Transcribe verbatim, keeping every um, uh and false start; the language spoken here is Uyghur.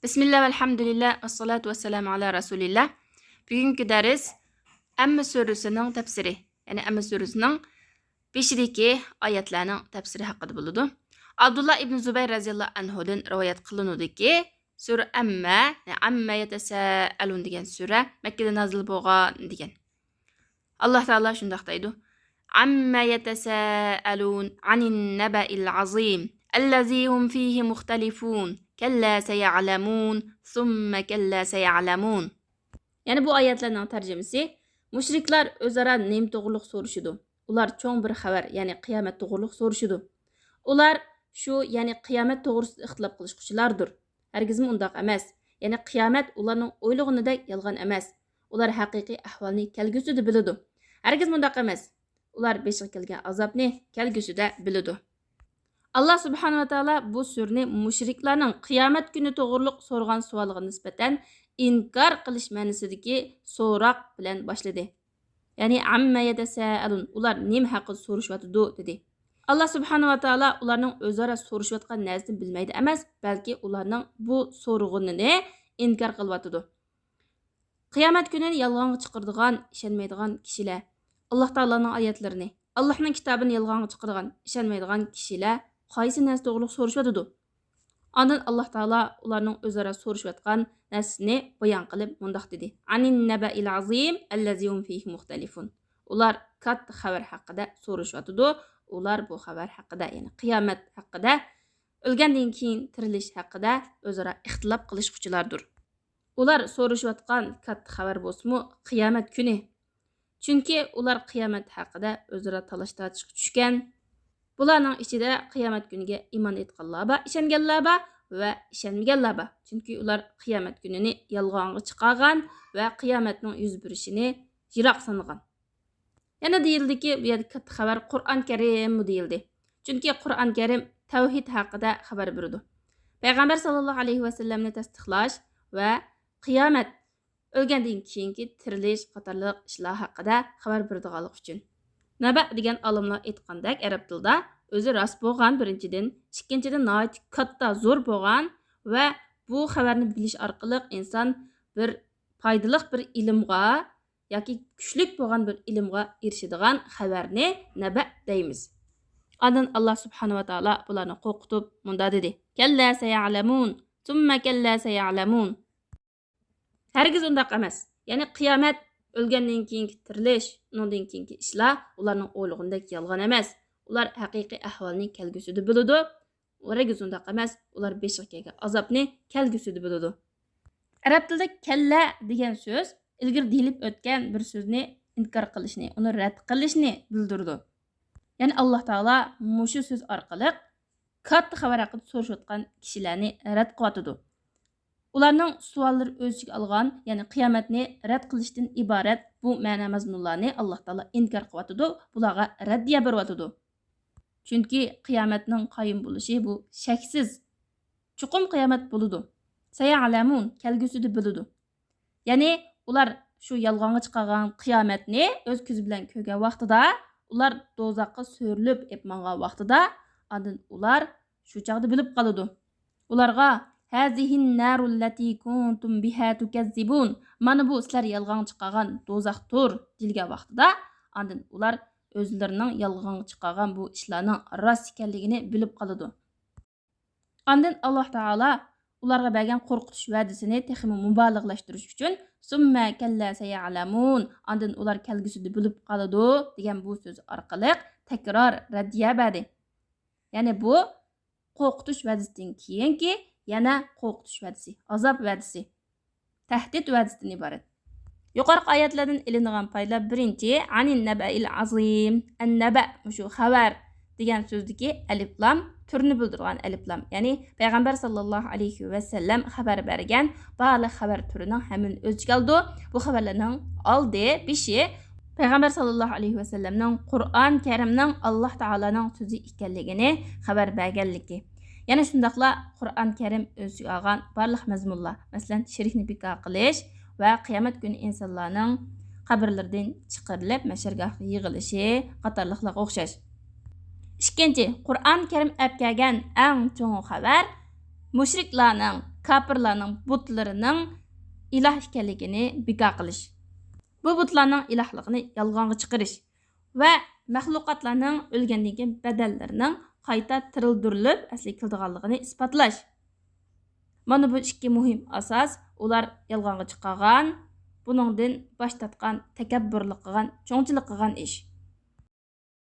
بىسمىللا ۋەلھەمدۇلىللا ۋەسسالاتۇ ۋەسسالامۇ ئالا رەسۇلىللا. بۈگۈنكى دەرس ئەممە سۈرىسىنىڭ تەپسىرى، يەنى ئەممە سۈرىسىنىڭ بېشىدىكى ئايەتلەرنىڭ تەپسىرى ھەققىدە بولىدۇ. ئابدۇللا ئىبن زۇبەير رەزىياللاھۇ ئەنھۇدىن رىۋايەت قىلىنىدۇكى، سۈرە ئەممە، يەنى ئەممە يەتەسەئەلۇن دېگەن سۈرە مەككىدە نازىل بولغان دېگەن. ئاللا تائالا شۇنداق دەيدۇ: عَمَّ يَتَسَاءَلُونَ عَنِ النَّبَإِ الْعَظِيمِ الَّذِي هُمْ فِيهِ مُخْتَلِفُونَ كَلَّا سَيَعْلَمُونَ ثُمَّ كَلَّا سَيَعْلَمُونَ. يەنى بۇ ئايەتلەرنىڭ تەرجىمىسى، مۇشرىكلار ئۆزئارا نېمە توغرۇلۇق سورىشىدۇ؟ ئۇلار چوڭ بىر خەۋەر، يەنى قىيامەت توغرۇلۇق سورىشىدۇ. ئۇلار شۇ، يەنى قىيامەت توغرىسىدا ئىختىلاپ قىلىشقۇچىلاردۇر. ھەرگىزمۇ ئۇنداق ئەمەس. يەنى قىيامەت ئۇلارنىڭ ئويلىغىنىدەك يالغان ئەمەس. ئۇلار ھەقىقىي ئەھۋالنى كەلگۈسىدە بىلىدۇ. ھەرگىز مۇنداق ئەمەس. ئۇلار بېشىغا كەلگەن ئازابنى كەلگۈسىدە بىلىدۇ. ئاللا سۇبھانەھۇ ۋە تائالا بۇ سۈرىنى مۇشرىكلارنىڭ قىيامەت كۈنى توغرۇلۇق سورىغان سوئالىغا نىسبەتەن ئىنكار قىلىش مەنىسىدىكى سوراق بىلەن باشلىدى. يەنى، عَمَّ يَتَسَاءَلُونَ، ئۇلار نېمە ھەققىدە سورىشىۋاتىدۇ؟ دېدى. ئاللا سۇبھانەھۇ ۋە تائالا ئۇلارنىڭ ئۆزئارا سورىشىۋاتقان نەرسىنى بىلمەيدۇ ئەمەس، بەلكى ئۇلارنىڭ بۇ سورىغىنىنى ئىنكار قىلىۋاتىدۇ. قىيامەت كۈنىنى يالغانغا چىقىرىدىغان، ئىشەنمەيدىغان كىشىلەر، ئاللا تائالانىڭ ئايەتلىرىنى، ئاللانىڭ كىتابىنى يالغانغا چىقىرىدىغان، ئىشەنمەيدىغان كىشىلەر قايسى نەرسە توغرۇلۇق سورىشىۋاتىدۇ؟ ئاندىن ئاللا تائالا ئۇلارنىڭ ئۆزئارا سورىشىۋاتقان نەرسىسىنى بايان قىلىپ مۇنداق دېدى: عَنِ النَّبَإِ الْعَظِيمِ الَّذِي هُمْ فِيهِ مُخْتَلِفُونَ. ئۇلار كاتتا خەۋەر ھەققىدە سورىشىۋاتىدۇ. ئۇلار بۇ خەۋەر ھەققىدە، يەنى قىيامەت ھەققىدە، ئۆلگەندىن كېيىن تىرىلىش ھەققىدە ئۆزئارا ئىختىلاپ قىلىشقۇچىلاردۇر. ئۇلار سورىشىۋاتقان كاتتا خەۋەر بولسىمۇ قىيامەت كۈنى. چۈنكى ئۇلار قىيامەت ھەققىدە ئۆزئارا تالاش-تارتىشقا چۈشكەن. بۇلارنىڭ ئىچىدە قىيامەت كۈنىگە ئىمان ئېيتقانلار بار، ئىشەنگەنلەر بار ۋە ئىشەنمىگەنلەر بار. چۈنكى ئۇلار قىيامەت كۈنىنى يالغانغا چىقارغان ۋە قىيامەتنىڭ يۈز بېرىشىنى يىراق سانىغان. يەنە دېيىلدىكى، بۇ يەردە كاتتا خەۋەر قۇرئان كەرىممۇ دېيىلدى. چۈنكى قۇرئان كەرىم تەۋھىد ھەققىدە خەۋەر بېرىدۇ. پەيغەمبەر ساللاللاھۇ ئەلەيھى ۋەسەللەمنى تەستىقلاش ۋە قىيامەت، ئۆلگەندىن كېيىنكى تىرىلىش قاتارلىق ئىشلار ھەققىدە خەۋەر بېرىدىغانلىقى ئۈچۈن. نەبە دېگەن ئالىملار ئېيتقاندەك، ئەرەب تىلىدا ئۆزى راست بولغان بىرىنچىدىن، ئىككىنچىدىن، ناھايىتى كاتتا، زور بولغان ۋە بۇ خەۋەرنى بىلىش ئارقىلىق ئىنسان بىر پايدىلىق بىر ئىلىمغا ياكى كۈچلۈك بولغان بىر ئىلىمغا ئېرىشىدىغان خەۋەرنى نەبە دەيمىز. ئاندىن ئاللا سۇبھانەھۇ ۋە تائالا بۇلارنى قورقۇتۇپ مۇنداق دېدى: كەللا سەيەلەمۇن، سۇممە كەللا سەيەلەمۇن. ھەرگىز ئۇنداق ئەمەس. يەنى قىيامەت، ئۆلگەندىن كېيىنكى تىرىلىش، ئۇنىڭدىن كېيىنكى ئىشلار ئۇلارنىڭ ئويلىغىنىدەك يالغان ئەمەس. ئۇلار ھەقىقىي ئەھۋالنى كەلگۈسىدە بىلىدۇ. ھەرگىز ئۇنداق ئەمەس. ئۇلار بېشىغا كەلگەن ئازابنى كەلگۈسىدە بىلىدۇ. ئەرەب تىلىدا كەللە دېگەن سۆز ئىلگىرى دېيىلىپ ئۆتكەن بىر سۆزنى ئىنكار قىلىشنى، ئۇنى رەت قىلىشنى بىلدۈرىدۇ. يەنى ئاللا تائالا مۇشۇ سۆز ئارقىلىق كاتتا خەۋەر ھەققىدە سورىشىۋاتقان كىشىلەرنى رەت قىلىۋاتىدۇ. ئۇلارنىڭ سوئاللىرى ئۆز ئىچىگە ئالغان، يەنى قىيامەتنى رەت قىلىشتىن ئىبارەت بۇ مەنە مەزمۇنلارنى ئاللا تائالا ئىنكار قىلىۋاتىدۇ، بۇلارغا رەددىيە بېرىۋاتىدۇ. چۈنكى قىيامەتنىڭ قايىم بولۇشى بۇ شەكسىز. چوقۇم قىيامەت بولىدۇ. سەيەلەمۇن، كەلگۈسىدە بىلىدۇ. يەنى ئۇلار شۇ يالغانغا چىقارغان قىيامەتنى ئۆز كۆزى بىلەن كۆرگەن ۋاقتىدا، ئۇلار دوزاخقا سۆرىلىپ ئېلىپ ماڭغان ۋاقتىدا، ئاندىن ئۇلار شۇ چاغدا بىلىپ قالىدۇ. ئۇلارغا، ھازىھىن نارۇللەتى كۇنتۇم بىھا تۇكەززىبۇن، مانا بۇ سىلەر يالغانغا چىقارغان دوزاختۇر، دېيىلگەن ۋاقتىدا، ئاندىن ئۇلار ئۆزلىرىنىڭ يالغانغا چىقارغان بۇ ئىشلارنىڭ راست ئىكەنلىكىنى بىلىپ قالىدۇ. ئاندىن ئاللا تائالا ئۇلارغا بەرگەن قورقۇتۇش ۋەدىسىنى تېخىمۇ مۇبالىغىلەشتۈرۈش ئۈچۈن، سۇممە كەللە سەيەلەمۇن، ئاندىن ئۇلار كەلگۈسىدە بىلىپ قالىدۇ، دېگەن بۇ سۆز ئارقىلىق تەكرار رەددىيە بەردى. يەنى بۇ قورقۇتۇش ۋەدىسىدىن كېيىنكى يەنە قورقۇتۇش ۋەدىسى، ئازاب ۋەدىسى، تەھدىت ۋەدىسىدىن ئىبارەت. يۇقىرىقى ئايەتلەردىن ئېلىنغان پايدىلار: بىرىنچى، ئانىن نەبەئىل ئازىم. ئەن نەبە، مۇشۇ خەۋەر دېگەن سۆزدىكى ئەلىپلام، تۈرنى بىلدۈرىدىغان ئەلىپلام. يەنى پەيغەمبەر ساللاللاھۇ ئەلەيھى ۋەسەللەم خەۋەر بەرگەن بارلىق خەۋەر تۈرىنىڭ ھەممىنى ئۆز ئىچىگە ئالىدۇ. بۇ خەۋەرلەرنىڭ ئالدى، بېشى پەيغەمبەر ساللاللاھۇ ئەلەيھى ۋەسەللەمنىڭ قۇرئان كەرىمنىڭ ئاللا تائالانىڭ سۆزى ئىكەنلىكىنى خەۋەر بەرگەنلىكى. يەنە شۇنداقلا قۇرئان كەرىم ئۆز ئىچىگە ئالغان بارلىق مەزمۇنلار، مەسىلەن، شېرىكنى بىكار قىلىش ۋە قىيامەت كۈنى ئىنسانلارنىڭ قەبرىلىرىدىن چىقىرىلىپ مەھشەرگاھقا يىغىلىشى قاتارلىقلارغا ئوخشاش. ئىككىنچى، قۇرئان كەرىم ئەپ كەلگەن ئەڭ چوڭ خەۋەر مۇشرىكلارنىڭ كاپىرلارنىڭ بۇتلىرىنىڭ ئىلاھ ئىكەنلىكىنى بىكار قىلىش، بۇ بۇتلارنىڭ ئىلاھلىقىنى يالغانغا چىقىرىش ۋە مەخلۇقاتلارنىڭ ئۆلگەندىن كېيىن بەدەنلىرىنىڭ قايتا تىرىلدۈرۈلۈپ ئەسلىگە كېلىدىغانلىقىنى ئىسپاتلاش. مانا بۇ ئىككى مۇھىم ئاساس ئۇلار يالغانغا چىقارغان، بۇنىڭدىن باش تارتقان، تەكەببۇرلۇق قىلغان، چوڭچىلىق قىلغان ئىش.